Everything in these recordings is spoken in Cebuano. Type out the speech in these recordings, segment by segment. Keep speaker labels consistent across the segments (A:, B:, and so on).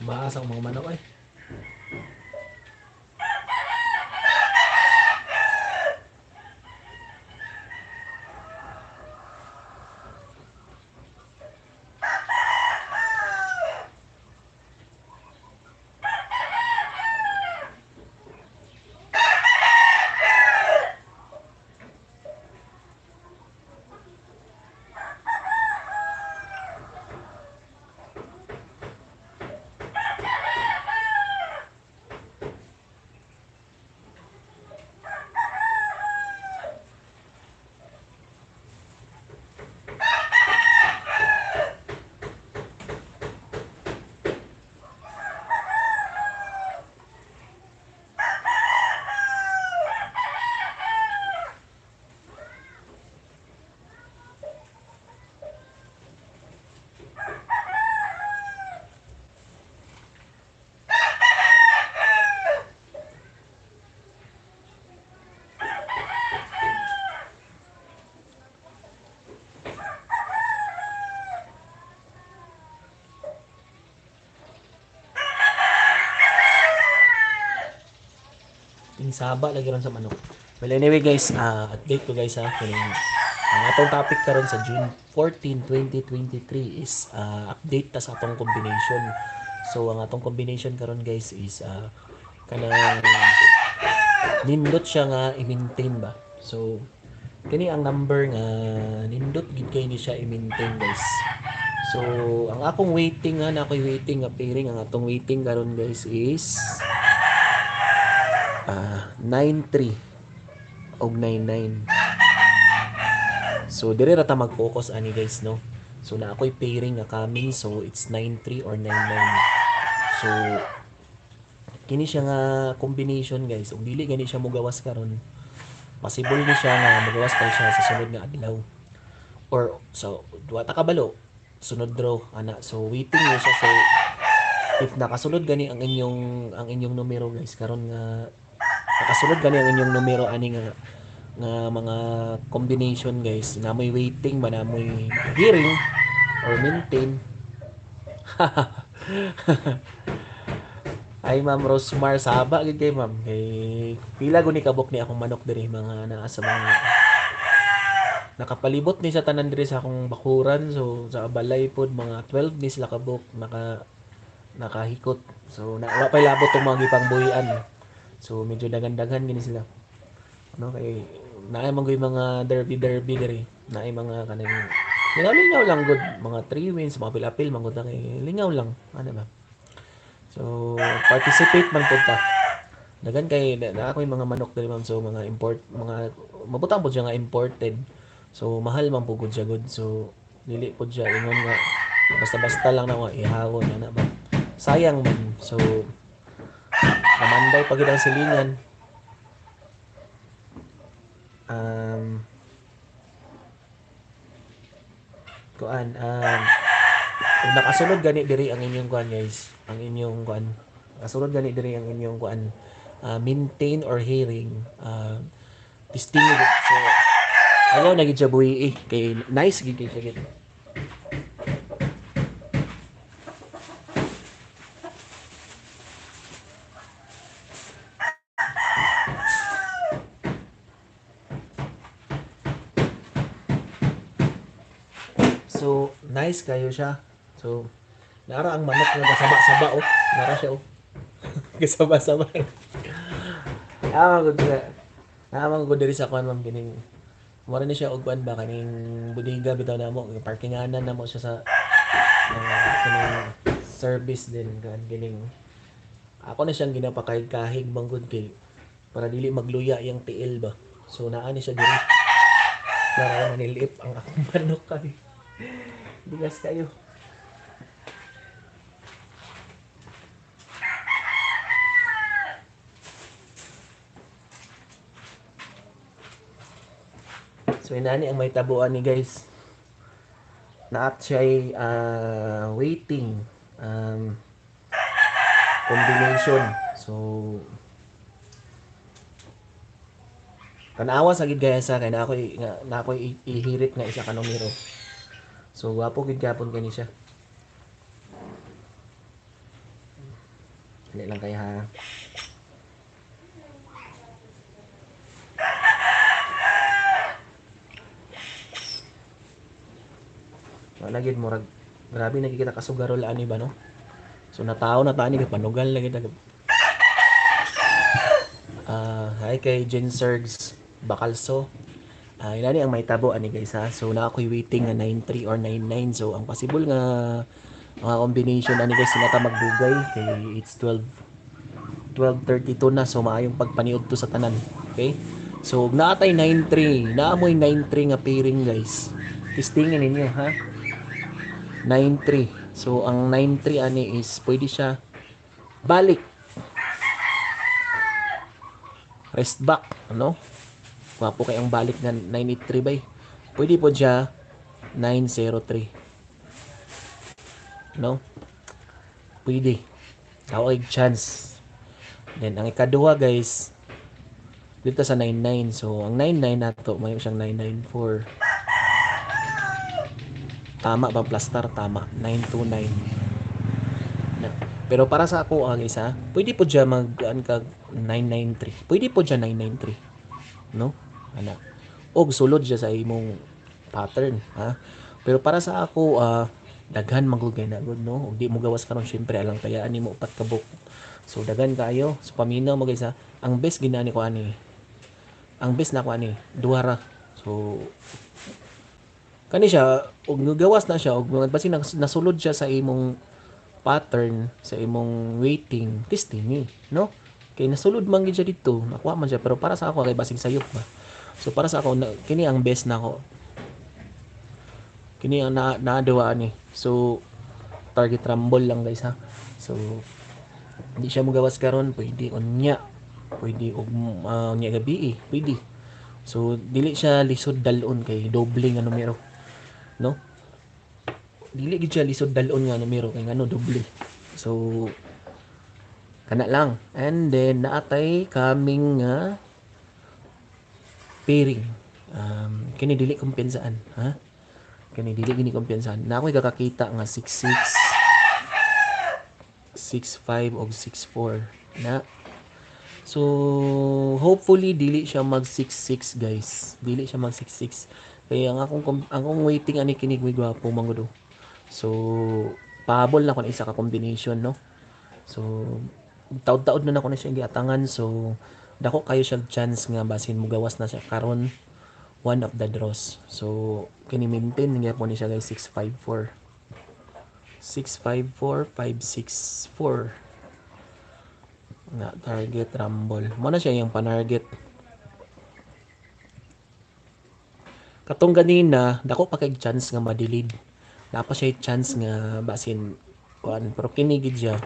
A: Maas ang mga manok ay. Saba lagi ron sa manok. Well, anyway guys, update ko guys ha. Kining, ang atong topic karon sa June 14, 2023 is update ta sa atong combination. So ang atong combination karon guys is kanang nindot siya nga i-maintain ba. So kini ang number nga nindot gid kay ni siya i-maintain guys. So ang akong waiting nga na ako'y waiting nga pairing, ang atong waiting karon guys is 9-3 og 9-9. So dire ra ta mag-focus ani guys, no. So na ako'y pairing nga coming, so it's 9-3 or 9-9. So kini siya nga combination guys, ug dili gani siya mogawas karon, possible ni siya nga mogawas pa siya sa sunod nga adlaw or so duwa ta kabalo sunod draw ana. So waiting ni siya. So if nakasulod gani ang inyong numero guys karon nga nakasulod gani ang inyong numero ani nga mga combination guys, na may waiting ba, na may hearing or maintain. Ay Ma'am Rosmar, saba gid kay ma'am kay pila guni kabok ni akong manok diri, mga naa sa mga nakapalibot ni sa tanan diri sa akong bakuran. So sa balay pod mga 12 ni sila kabok nakahikot. So na wa pay labot tong mga gipangbuhian. So medyo daghan-daghan gini sila. Ano kay naay man gyud mga derby diri, naay mga kanang lingaw lang gud, mga 3 wins, mga apil-apil man gud kay lingaw lang ano ba. So participate man pud ta. Daghan kay na ako'y mga manok diri ma'am, so mga import, mga mabutang pud siya nga imported. So mahal man pud siya gud. So dili pud siya ingon nga basta-basta lang na ihawon ana ba. Sayang man. So namanday pag ang silingan. Kuan kung nakasulod gani diri ang inyong kuan guys, ang inyong kuan, nakasulod gani diri ang inyong kuan, maintain or hearing, testing. So ayaw na gid siya buhi kay nice gid kay siya gid. So nice kayo siya. So nara ang manok nga gasaba-saba oh. Nara siya oh. Gasaba-saba. Ah, good. Naamang good diri sa kuan ma'am kining. Mura ni siya og kuan ba kaning bodega bitaw namo, parkinganan namo siya sa kining service din kan kining ako na siyang ginapakahig-kahig manggod kay para dili magluya yang tiil ba. So naa ni siya diri. Nara manilip ang akong manok kay. Bigas kayo. So inani ang may tabuan ni guys. Naat siya waiting combination. So tanawa sa gid gaya sa kay na ako'y ihirit nga isa ka numero. So gwapo gid gapon kani siya. Dili lang kay ha. Wala gid murag grabe na kita kasugarol ani ba no. So natao na ta ani panugal lagi ta. Hi kay Jen Sergs Bacalso. Inani ang may tabo ani guys ha. So naa koy waiting nga 93 or 99. So ang possible nga mga combination ani guys sila ta magdugay kay it's 12:32 na. So maayong pagpaniud to sa tanan. Okay? So naa tay 93, naa moy 93 nga pairing guys. Testingin ninyo ha. 93. So ang 93 ani is pwede siya balik. Rest back, ano? Gwapo kay ang balik nga 983 bay. Pwede po siya 903. No? Pwede. Tawag chance. Then ang ikaduha guys dito sa 99. So ang 99 nato mayo siyang 994. Tama ba plaster? Tama. 929. Na. Pero para sa ako ang isa, pwede po siya mag-an kag 993. Pwede po siya 993. No? Ana. Og sulod siya sa imong pattern, ha? Pero para sa ako daghan magugay na gud no. Og di mo gawas karon syempre alang kayaan nimo upat ka book. So daghan kayo. So paminaw mo guys ha. Ang best ginani ko ani. Ang best na ko ani duha ra. So kani siya og gawas na siya og basin nasulod siya sa imong pattern, sa imong waiting, testing ni, no? Kay nasulod man gid siya dito, nakuha man siya, pero para sa ako kay basig sayop ba. So para sa ako kini ang best nako. Kini ang naaduwa ani. So target rumble lang guys ha. So hindi siya mogawas karon, pwede unya, pwede og unya gabi eh, pwede. So dili siya lisod dalon kay doble nga numero, no? Dili gid siya lisod dalon nga numero kay ngano doble. So kana lang. And then naatay kaming nga pairing. Kini dili kumpiyansaan, ha? Kini dili gini kumpiyansaan. Na ako'y kakakita nga 66 65 og 64 na. So hopefully dili siya mag 66 guys. Dili siya mag 66. Kaya ang akong waiting ani kini gwapo man gud. So pahabol na ko na isa ka combination no. So taud-taud na nako na siya giatangan. So dako kayo siya chance nga basin mogawas na siya karon, one of the draws. So kini maintain gyapon ni siya guys 654 654 564 nga target rumble. Mo na siya yung panarget. Katong ganina dako pa kay chance nga ma-delete. Napa siya chance nga basin kuan, pero kini gid siya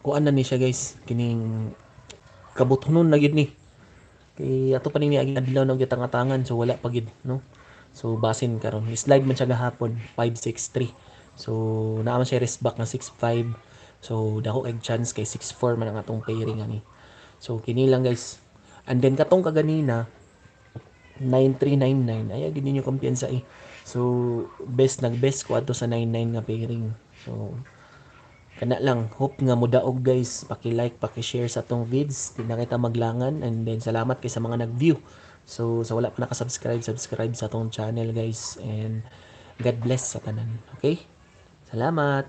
A: kuan na ni siya guys, kining kabuthonon na gid ni. Kay ato pa ni niagi adlaw na gitangatangan, so wala pa gid no. So basin karon slide man siya gahapon 563. So naa man siya rest back nga 65. So dako kay chance kay 64 man ang atong pairing ani. So kini lang guys. And then katong kaganina 9399 ay gid ninyo kumpiyansa eh. So best nag-best ko adto sa 99 nga pairing. So kana lang, hope nga modaog guys. Paki-like, paki-share sa atong vids, di na kita maglangan. And then salamat kay sa mga nag-view. So sa wala pa naka-subscribe, subscribe sa atong channel guys, and God bless sa tanan. Okay? Salamat.